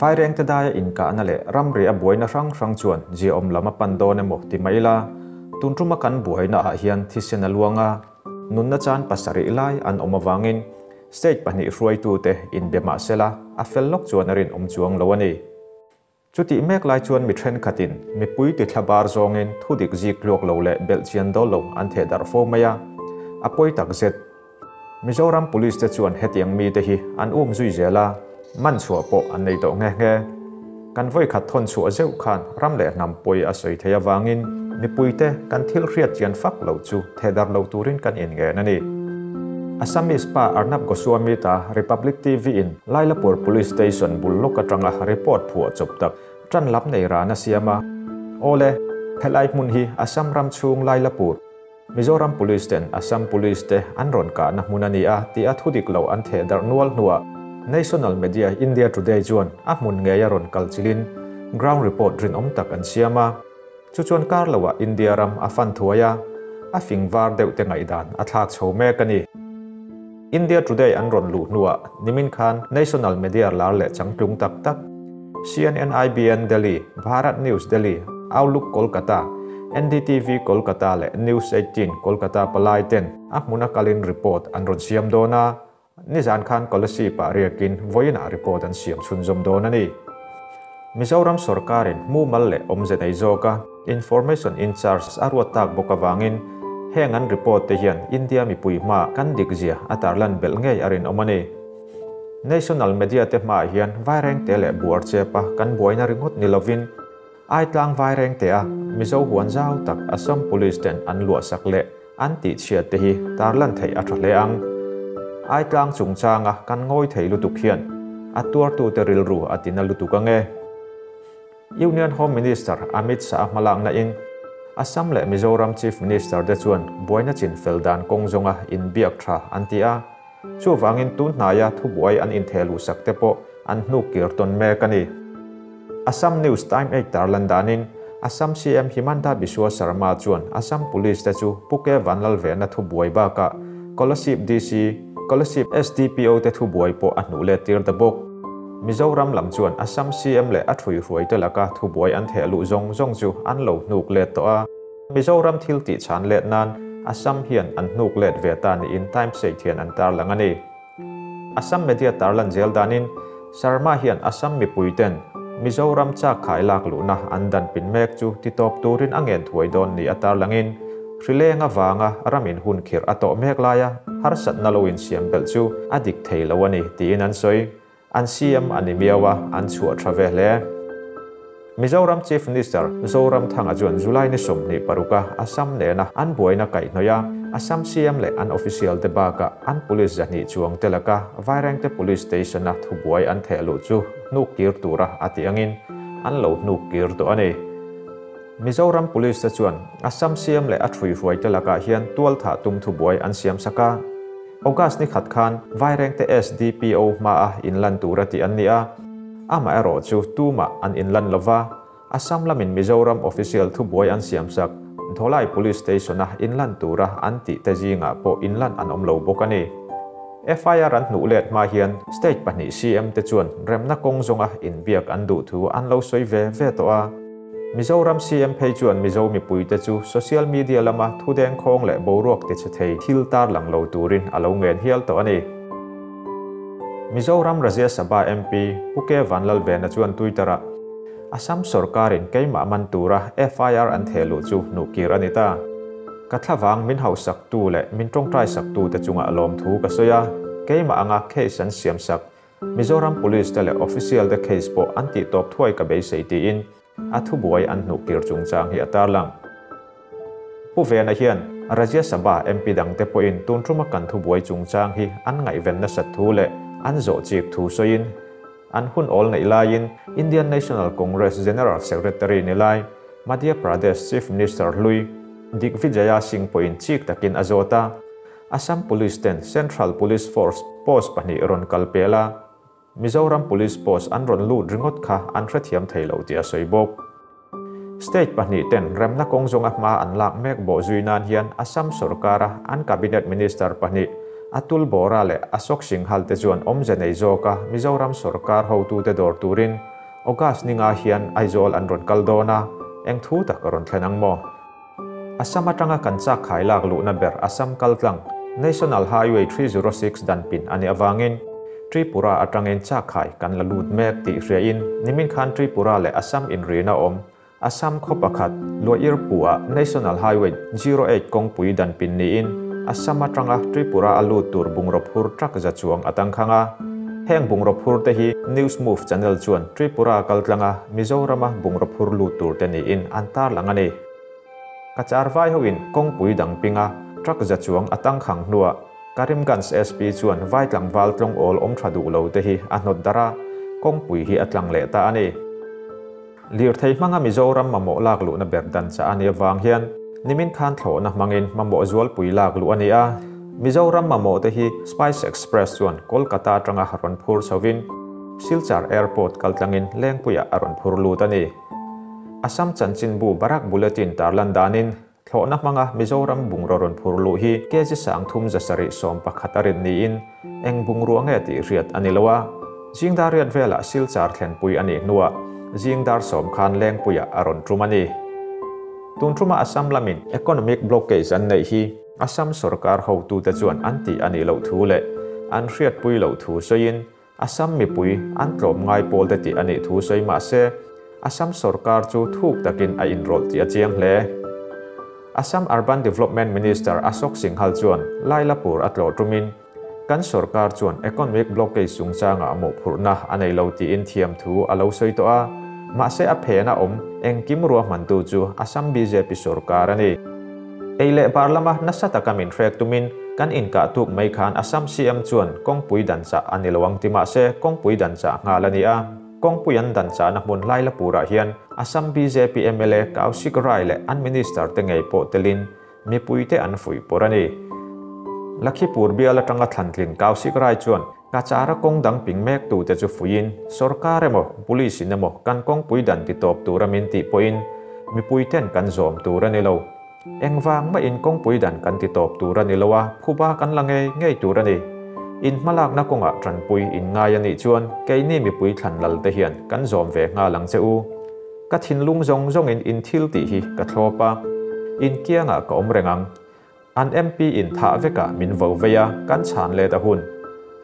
Vairengte daia inkahna leh ramri a buaina hrang hrang chuan ziaawm lam a pan dawn emaw ti mai ila, tun tuma kan buaina ah hian thisen a luang a, nunna chan pasarih lai an awm avangin state pahnih hruaitute inbe mah sela a fel lawk chuan a rinawm chuang lo a ni. Chutih mek lai chuan mi thenkhatin mipui tithla bar zawngin thudik zik tluak lo leh belhchian dawl lo an theh darh fo mai a, a pawi tak zet. Mizoram Police te chuan hetiang mite hi an um zui zel a, man chhuah pawh an nei tawh nghe nghe. Kan vawikhat thawn chhuah zeuh khan ram leh hnam pawi a sawi thei avangin mipuite kan thil hriat chian fak loh chu theh darh lo turin kan inngen a ni. Assamese pa Arnab Goswami ta Republic TV in Lailapur Police Station bul lawk atanga report phuah chawp tak tan lam nei ran a siam a. Awle, helai hmun hi Assam ram chhung Lailapur, Mizoram Police ten Assam Police te an rawn kahna hmun a ni a tih a thudik lo an theh darh nual hnuah National Media India Today chuan a hmun ngei a rawn kal chilhin ground report rinawm tak an siam a. Chu chuan kar loah India ram a fan thuai a, a fing var deuh te ngaihdan a thlak chho mek a ni. India Today an rawn luh hnuah nimin khan National Media lar leh changtlung tak tak CNN IBN Delhi, Bharat News Delhi, Outlook Kolkata, NDTV Kolkata leh News 18 Kolkata palai ten a hmuna kalin report an rawn siam dawn a, Nizan khan Kolasib ah riakin vawiinah report an siam chhunzawm dawn a ni. Mizoram sorkarin mumal leh awmze nei zawka Information in charge a ruat tak bawk avangin heng an report te hian India mipui hma kan dikzia a tarlan belh ngei a rinawm a ni. National media te hmaah hian Vairengte leh Buarchepa kan buaina ringawt ni lovin Aitlang Vairengtea Mizo huan zau tak Assam Police ten an luahsak leh an tihchhiat te hi tarlan theih a tha hle ang. Aitlang chungchanga kan ngawi thei lutuk hian a tuartute rilru a tina lutuk ang e. Union Home Minister Amit Shah hmalakna in Assam leh Mizoram Chief Minister te chuan buaina chin fel dan kawng zawnga inbiak tha an ti a, Chuvangin tun hnaia thubuai an intheh luhsak te pawh an hnuk kir tawn mek a ni. Assam News Time 8 tarlan danin Assam CM Himanta Biswa Sarma chuan Assam Police te chu Pu K Vanlalvena thubuai bakah Kolasib DC, Kolasib SDPO te thubuai pawh a hnuh let tir ta bawk. Mizoram lam chuan Assam CM leh a ṭhuihruaite laka thubuai an theh luh zawng zawng chu an lo hnuk let tawh a. Mizoram thil tih chhan let nan Assam hian an hnuk let ve ta niin Times eight hian an tarlang a ni. Assam media tarlan zel danin Sarma hian Assam mipui ten Mizoram chak khai lak luhna an dan pin mek chu ti tawp turin a ngen thuai dawn ni a tarlangin hrileng avanga ramin hun khirh a tawh mek laia harsatna lo insiam belh chu a dik thei lo a ni tiin an sawi. An CM a ni miau a, an chhuah tha ve hle. Mizoram Chief Minister Zoramthanga chuan July ni 26 a Assam nena an buaina kaihhnawih a, Assam CM leh an official te bakah an police 200 chuang te laka Vairengte Police Station a thubuai an theh luh chu hnuk kir tura a tih angin an lo hnuk kir tawh a ni. Mizoram Police te chuan Assam CM leh a ṭhuihruaite lakah hian tualthah tum thubuai an siam sak a. August ni khat khan Vairengte SDPO hmaa inlan tura tih an ni a, amaherawh chu tumah an inlan lova, Assam lamin Mizoram official thubuai an siam sak Dholai Police Station-a inlan tura an tih te zingah pawh inlan an awm lo bawk a ni. FIR an hnuh let hma hian state pahnih CM te chuan remna kawng zawnga inbiak an duh thu an lo sawi ve ve tawh a. Mizoram CM phei chuan Mizo mipuite chu social media lama thudengkhawng leh boruak tichhe thei thil tarlang lo turin a lo ngen hial tawh a ni. Mizoram Rajya Sabha MP Pu K Vanlalvena chuan Twitter-ah, Assam sorkarin keimah man tura FIR an theh luh chu hnuhkir a ni ta. Ka thlavang min hauhsaktu leh min tawngtaisaktute chungah lawmthu ka sawi a, keimah anga case an siamsak Mizoram Police te leh official te case pawh an tih tawp thuai ka beisei tiin a thubuai an hnuh kir chungchang hi a tarlang. Pu Vena hian Rajya Sabha MP dang te pawhin tun tuma kan thubuai chungchang hi an ngaihven nasat thu leh an zawh chik thu sawiin an hun awl neih laiin Indian National Congress General Secretary ni lai Madhya Pradesh Chief Minister hlui Digvijaya Singh pawhin chik takin a zawt a. Assam Police ten Central Police Force post pahnih rawn kal pel a, Mizoram Police post an rawn lut ringawt kha an hrethiam thei lo tih a sawi bawk. State pahnih ten remna kawng zawnga hma an lak mek bawh zui nan hian Assam sorkara an Cabinet Minister pahnih Atul Bora leh Ashok Singhal te chuan awmze nei zawka Mizoram sorkar hotute dawr turin August ni nga hian Aizawl an rawn kal dawn a, eng thu tak a rawn thlen ang maw? Assam atanga kan chak khai lak luhna ber Assam kaltlang National Highway 306 dan pin a nih avangin Tripura atangin chak khai kan la lut mek tih hriain nimin khan Tripura leh Assam inrina awm Assam khaw pakhat Luairpu-ah National Highway 08 kawngpui dan pin niin Assam atanga Tripura a lut tur bungraw phur truck za chuang a tangkhang a. Heng bungraw phur te hi News Move channel chuan Tripura kaltlanga Mizorama bungraw phur lut tur te niin an tarlang a ni. Cachar vai hoin kawngpui dang pinga truck za chuang a tangkhang hnuah Karimganj SP chuan vai tlangval tlawng awl awm tha duh lo te hi a hnawt darh a, kawngpui hi a tlang leh ta a ni. Lirthei hmanga Mizoram mamawh lak luhna ber dan chah a nih avang hian nimin khan thlawhna hmangin mamawh zualpui lak luh a ni a. Mizoram mamawh te hi Spice Express chuan Kolkata atanga rawn phur chhovin Silchar Airport kaltlangin Lengpuiah a rawn phur lut a ni. Assam chanchinbu Barak Bulletin tarlan danin thlawhna hmanga Mizoram bungraw rawn phur luh hi kg 3711 a rin niin eng bungrua nge tih hriat a ni lo a. Zingdar riat velah Silchar thlenpui a nih hnuah Zingdar sawm khan Lengpuiah a rawn tum a ni. Tun tuma Assam lamin economic blockage an neih hi Assam sorkar hotute chuan an tih a nih loh thu leh an hriatpui loh thu sawiin Assam mipui an tlawm ngai pawl te tih a nih thu sawi mah se, Assam sorkar chu thuk takin a inrawlh tih a chiang hle. Assam Urban Development Minister Ashok Singhal chuan Lailapur a tlawh tumin, Kan sorkar chuan economic blockade chungchangah mawhphurhna a nei lo tiin thiam thu a lo sawi tawh a, mahse a phena awm engkim ruahmantu chu Assam bjp sorkar a ni. Ei leh bar lama nasa taka min hrek tumin kan inkah tuk mai khan Assam CM chuan kawngpui dan chah a ni lo ang ti mahse kawngpui dan chah nghal a ni a. Kawngpui an dan chahna hmun Lailapurah hian Assam bjp mla Kaushik Rai leh an minister te ngei pawh telin mipuite an fuih pawr a ni. Lakhipur bial atanga thlantlin Kaushik Rai chuan Cachar-a kawng dang ping mek tute chu fuiin sorkar emaw police in emaw kan kawngpui dan ti tawp tura min tih pawhin mipuiten kan zawm tur a ni lo. Engvang mahin kawngpui dan kan ti tawp tur a ni lo a, phuba kan la ngei ngei tur a ni. In hmalakna kawngah tanpui in ngai a nih chuan keini mipui thlan lal te hian kan zawm ve nghal ang che u. Ka thinlung zawng zawngin in thil tih hi ka thlawp a, in kiangah ka awm reng ang. An MP in thah vekah min vo vei a, kan chhan let a hun.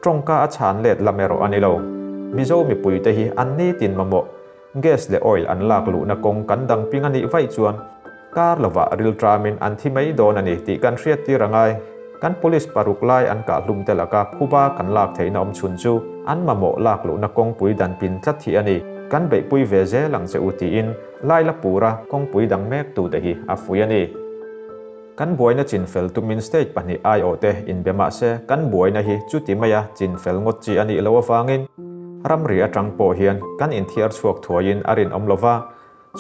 Tawngka a chhan let lam erawh a ni lo. Mizo mipuite hi an nitin mamawh. Gas leh oil an lak luhna kawng kan dang ping a nih vaih chuan kar lovah rilṭamin an thi mai dawn a ni tih kan hriattir a ngai. Kan police paruk lai an kah hlum te laka phuba kan lak theihna awm chhun chu an mamawh lak luhna kawngpui dan pin tlat hi a ni. Kan beihpui ve zel ang che u tiin Lailapura kawngpui dang mek tute hi a fuih a ni. Kan buaina chinfel tumin state pahnih aiawhte inbe mah se kan buaina hi chuti maia chinfel ngawt chi a nih loh avangin ramri atang pawh hian kan inthiar chhuak thuaiin a rinawm lo va.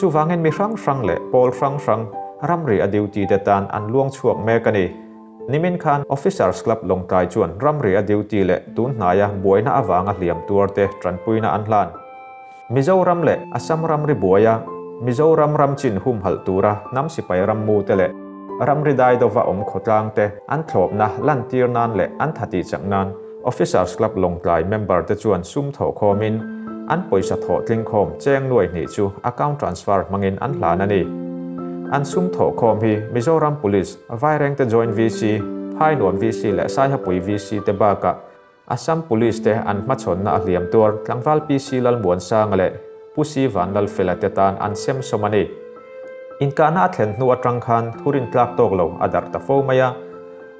Chuvangin mi hrang hrang leh pawl hrang hrang ramri a duty te tan an luang chhuak mek a ni. Nimin khan Officers Club Lawngtlai chuan ramri a duty leh tun hnaia buaina avanga hliam tuarte tanpuina an hlan. Mizoram leh Assam ramri buaia Mizoram ram chin humhalh tura hnam sipai rammu te leh ramri dai dova awm khawtlang te an thlawpna lantir nan leh an tha tih chak nan Officers Club Lawngtlai member te chuan sum thawh khawmin an pawisa thawh tling khawm cheng nuai hnih chu account transfer hmangin an hlan a ni. An sum thawh khawm hi Mizoram Police, Vairengte Joint VC, Phainuam VC leh Saihapui VC te bakah Assam Police te an hmachhawnna a hliam tuar tlangval PC Lalmuansanga leh Pu Si Vanlalfela te tan an sem sawm a ni. Inkahna a thlen hnu atang khan thurin tlak tawk lo a darh ta fo mai a.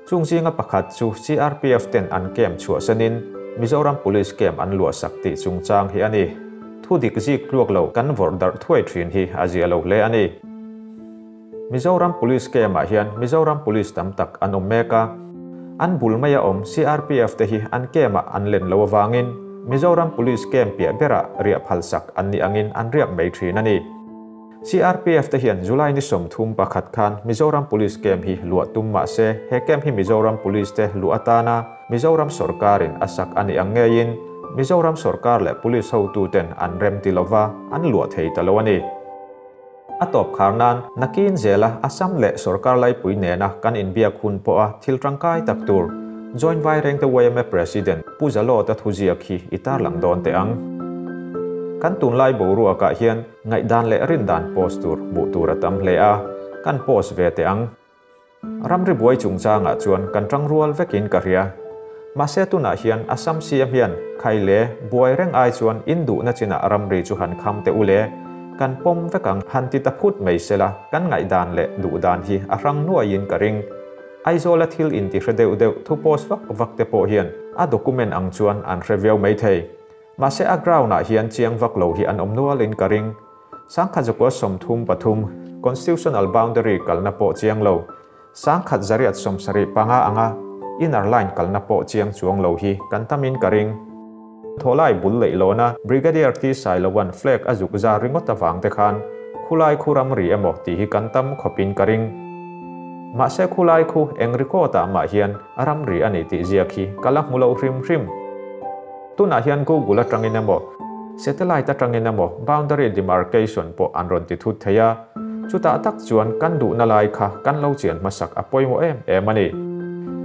Chung zinga pakhat chu CRPF ten an camp chhuahsanin Mizoram Police camp an luahsak tih chungchang hi a ni. Thu dik zik tluak lo kan vawrh darh thuai thin hi a zia lo hle a ni. Mizoram Police camp-ah hian Mizoram Police tam tak an awm mek a. An bul maia awm CRPF te hi an camp-ah an len lo avangin Mizoram Police camp piah berah riah phalsak an nih angin an riak mai thin a ni. CRPF te hian July ni 31 khan Mizoram Police camp hi luah tum mah se he camp hi Mizoram Police te luh atana Mizoram sorkarin a sak a nih ang ngeiin Mizoram sorkar leh Police hotuten an rem ti lova an luah thei ta lo a ni. A tawp khar nan nakin zela Assam leh sorkar laipui nena kan inbiak hun pawha thil tangkai tak tur Joint Vairengte YMA President Pu Zalawta thuziak hi i tarlang dawn teh ang. Kan tunlai boruakah hian ngaihdan leh rindan post tur hmuh tur a tam hle a, kan post ve teh ang. Ramri buai chungchangah chuan kan tangrual vekin ka hria. Mahse tunah hian Assam CM hian khai le buai reng ai chuan in duhna chinah ramri chu han kham teh u le, kan pawm vek ang han ti ta phut mai sela kan ngaihdan leh duhdan hi a hrang nuaiin ka ring. Aizawla thil inti hre deuh deuh thu post vak vak te pawh hian a document ang chuan an hre viau maithei. Mahse a ground ah hian chiang vak lo hi an awm nual in ka ring. 1033 Constitutional boundary kalna pawh chiang lo, 1875 anga inner line kalna pawh chiang chuang lo hi kan tam in ka ring. Thawhlai bul leih lawna Brigadier T Sailova'n flag a zuk zar ringawt avang te khan khulai khu ramri emaw tih hi kan tam khawp in ka ring. Mahse khulai khu eng record ah mah hian a ramri a ni tih ziak hi ka la hmu lo hrim hrim. Tunah hian Google atangin emaw, Satellite atangin emaw boundary demarcation pawh an rawn ti thut thei a, chutah tak chuan kan duhna lai kha kan lo chian hmasak a pawimawh em em a ni.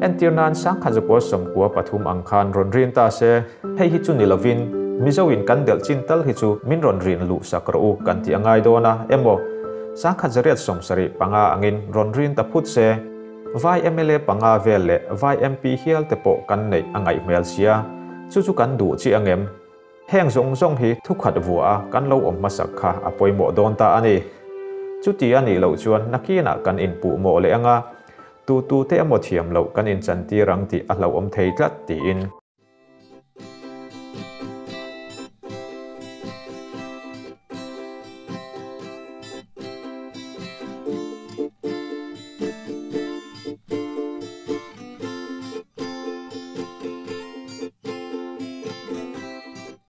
Entir nan 1993 ang khan rawn rin ta se, hei hi chu ni lovin Mizo-in kan delh chin tal hi chu min rawn rin luh sak rawh u kan tih a ngai dawn a, emaw 1875 angin rawn rin ta phut se, Vai mla panga vel leh Vai MP hial te pawh kan neih a ngaih hmel sia, chu chu kan duh chi angem? Heng zawng zawng hi thukhat vua a kan lo awm hmasak kha a pawimawh dawn ta a ni. Chuti a nih loh chuan nakinah kan inpuh mawh leh anga, tu tu te emaw thiam loh kan inchantir ang tih a hlauhawm thei tlat tiin.